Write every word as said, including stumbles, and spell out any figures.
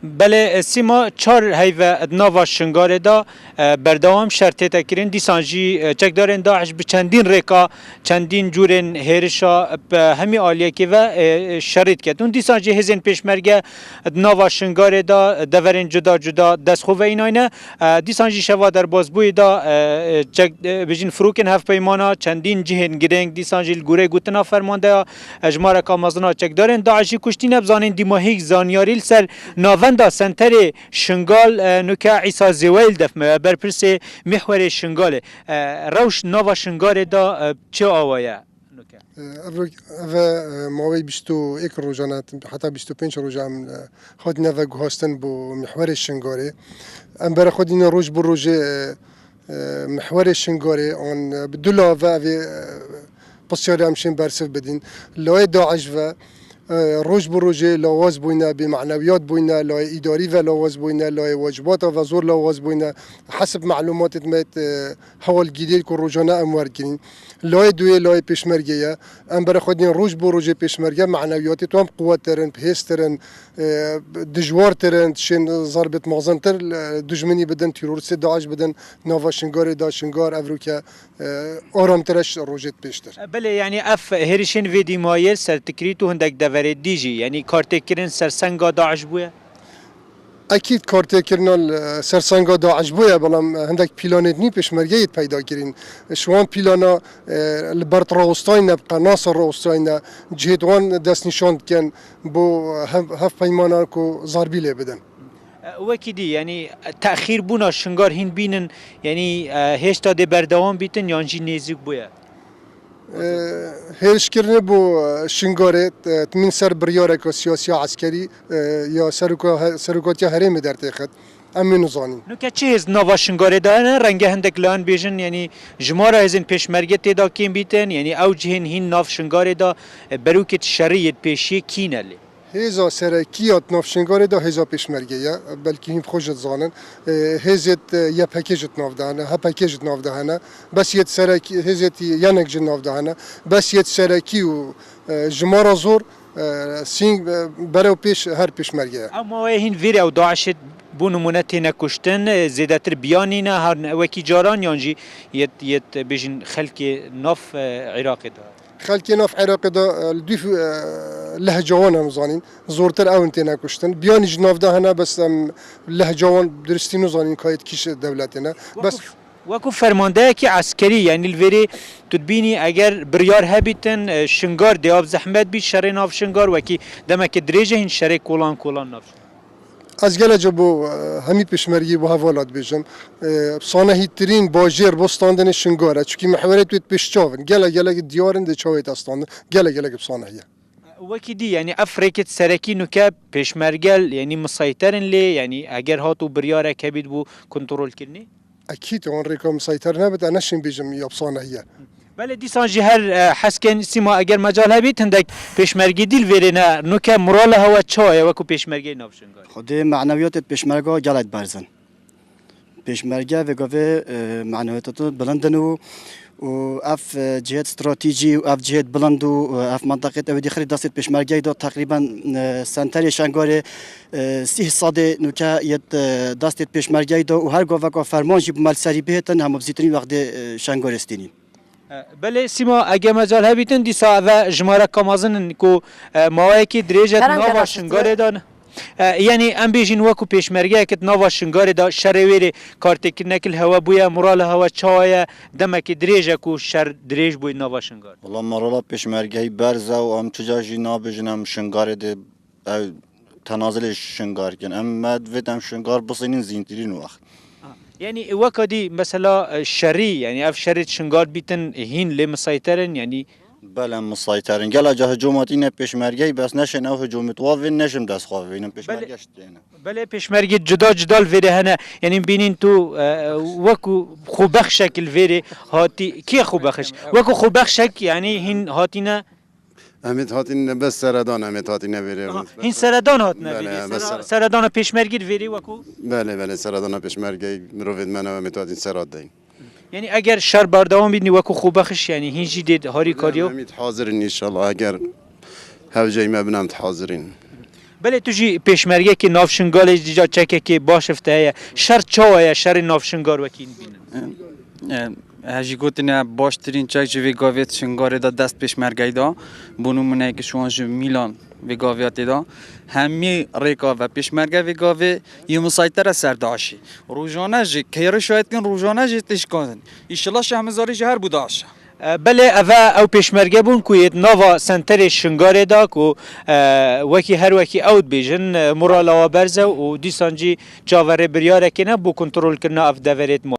Belê, e, Sîma, çar heyve di nava Şingalê de, e, berdewam şer tête kirin. Dîsan jî, e, çekdarên DAIŞ bi çendîn rêka, çendîn cûrên hêrişa bi hemî aliyekê ve, e, e, şerî diket. Hûn dîsan jî hêzên pêşmerge di nava Şingalê de, e, deverên cuda cuda dest xwe veyînayne. E, dîsan jî şeva derbazbûyî de, e, e, çek, e, bijîn firokên hevpeymana çendîn cihên girêng, dîsan jî li gorê gotina fermandeya, e, jimareka mezin a çekdarên DAIŞ jî kuştîne. Bizanîn dîmahîk zanyarî li ser Navenda Senterê Şingal, e, nuke Îsa Zêweyî li def me ye, berpirsê Mîhwerê Şingalê. E, rewş nava Şingalê de, e, çi awa ye nuke? E, ev, ev, e, mawê bîst û yek rojan e, heta bîst û pênc roja em, e, hatine veguhastin bo mîhwerê Şingalê. Em bere xwe dîne roj bi rojê, e, e, mihwerê Şingalê an, e, bi du lave evê, e, pisyarê em şên bersiv bidîn. Layê DAIŞ ve, e, roj bi rojê lawaz bûyne, bê manewiyat bûyne, layê îdarî ve lawaz bûyne, layê wacibata ve zor lawaz bûyne. Hesib melumatê me, e, hewalgiriyê ku rojane em wergirîn. Layê duyê layê pêşmerge ye. Em bere xwe dîn roj bi rojê pêşmerge manewiyatê wan quwettir in, bihêztir in, e, dijwartir in, şên zarbet mezintir, e, dijminî bidin, teroristê DAIŞ bidin, nava Şingarê da Şingar evroke, e, aramtir e ji rojê pêştir. Belê, yanî ev hêrişên vê dîmayê li ser Tikrit û hindek deverê dî jî, yanî kartêkirin ser senga DAIŞ bûye? Ekîd kartêkirina li ser senga DAIŞ bûye, belam hindek pîlanê nî pêşmergeyê peyda kirîn. Ji wan pîlana, e, li ber rawestayne, bi qenasa rawestayne, cihêt wan destnîşan dikin. Bo hev-, hevpeymana ku zarbî lê bidin. E, wekî dî, yanî, texîr bûna Şingar hîn bînin, yanî, e, hêşta dê berdewam bîtin yan jî nêzîk bûye? E, hêrişkirinê bo, e, Şingarê, e, timîn ser biryareka siyasî ya eskerî, e, ya seroka-, serokatiya herêmê dertêxit. Em ê nizanîn. Nuke çi hêz nava Şingarê de hene? Renge hindek layan bêjin, yanî jimara hêzên pêşmerge tê de kêm bîtin, yanî ew cihên hîn nav Şingarê de, e, berokêt şerî yêt pêşiyê kî ne lê? Hêza serekî ya di nav Şingalê de hêza pêşmerge ye. Belkî hîn xwe jî dizanin. E, hêzêt, e, Y P G jî di nav de hene, H P G jî di nav de hene. Bes yêt serekî, hêzêt yenek jî di nav de hene. Bes yêt serekî û, e, jimara zor, e, sîng, e, berew pêş her pêşmerge ye. Ew maweyê hîn vêrê ew DAIŞê bo nimûne têne kuştin, e, zêdetir biyanî ne, her ne, wekî caran yan jî yêt, yêt bêjin xelkê nav, e, Iraqê de? Xelkê nav Iraqê de, e, li dû, e, lehca wan em zanîn. Zortir ew in têne kuştin. Biyanî ji nav de hene, bes em lehca wan duristî nizanîn ka yêt kîş dewletê ne. Bes Wekû, wekû fermandeyekî eskerî, yanî li vêrê tu dibînî eger biryar hebîtin, e, Şingar dê av zehmet bît, şerê nav Şingar wekî demeke dirêj e hîn şerê kolan kolan nav Şingar. Ez gelek bo, e, hemî pêşmergî bo hevala dibêjim. E, sanehîtirîn bajêr bo standinê Şingar e. Çikî mihwerê tu yêt pêş çav in. Gelek gelek diyar in dê çavê te standin. Gelek gelek bi sanehî ye. Wekî dî, yanî ev rêkêt serekî nuke pêşmerge, yanî misayter in lê, yanî eger hat û biryarek hebît bo kontrolkirinê? Ekîd wan rêka misayter nebit, e neşên bêjim ya bi sanehî ye. Belê dîsan jî her, e, heskên Sîma eger mecal hebît hindek pêşmergî dî li vêrê ne, nuke morala hewe çawa ye wekû pêşmergeyê nav Şingalê? Xwedê manewiyatê pêşmerga gelek berz in. Pêşmerge vê gavê, e, manewiyatê bilind in û, û ev, e, cihêt stratejî û ev cihêt bilind û, e, ev menteqêt ew dî xirî destê pêşmergeyê de teqrîben, e, senterê Şengarê, e, sî sedê nuke yêt, e, destê pêşmergeyê de û her gaveka ferman jî bi me li serî bihêtin hema bi zîtirîn wextê, e, Şengarê stînîn. E, belê Sîma, ege mecal hebîtin, dîsa eve jimareka mezin in ku, e, maweyekî dirêj e di Kerem nava kena Şingalê de ne. E, yanî em bêjin wekû pêşmergeyek di nava Şingalê de şerê wêrê kartêkirinek li hewe bûye, morala hewe çawa ye, demekî dirêj e ku şer dirêj bûye di nava Şingalê. Wala morala pêşmergeyî berz e û em çica jî nabêjin em Şingalê de ew tenazilê Şingar kin. Em me divêt em Şingar bisînin zîntirîn wext. Yanî weka dî mesela, e, şerî, yanî ev şerê Şingar bîtin hîn lê misayter in, yanî Belê em misayter in. Gela ca hicûm hatîne pêşmergeyî bes neşên ew hicûmê di wa vên neşin dest xwe vênin pêşmerge Belê. Şitiyene. Belê pêşmergê cuda cuda li vêrê hene. Yanî bînîn tu, e, wekû xwebexşek li vêrê hatî. Kê xwebexiş? Wekû xwebexşek yanî hîn hatîne Em ê hatîne bes seredan, em ê hatîne vêrê. Aha, hîn seredan hatine Belê, vêrê. bes Sera-, sere- seredana pêşmergî li vêrê wekû? Belê, belê, seredana pêşmergeyî mirovê me ne, em ê hatîn serad deyîn. Yanî eger şer berdewam bînî wekû xwebexiş, yanî hîn jî dê harî kariyo? Em ê hazir in înşallah, eger hewceyî me bin em hazir in. Belê tu jî pêşmergekî nav Şingalê jî dîca çekekê baş ev te heye. Şer çawa ye, şerê nav Şingal wekî bînin? E, e, ez jî gotinê baştirîn çek ji vê gavê Şingalê de dest pêşmergeyî da. Bo nimûneyekî şiwan ji Mîlan vê gavê ya tê da. Hemî rêka ve pêşmerge vê gavê yê misayter e ser DAIŞê. Rojane jî, kêrê şahidkin rojane jî tê şikandin. Îşillah Şehmizarî jî her bû DAIŞ e. E, belê, eve ew pêşmerge bûn ku yê di nava senterê Şingalê de ku, e, wekî her wekî ew dibêjin, e, mora lawa berz e û dîsan jî çaverê biryarekê ne bo kontrolkirina ev deverê di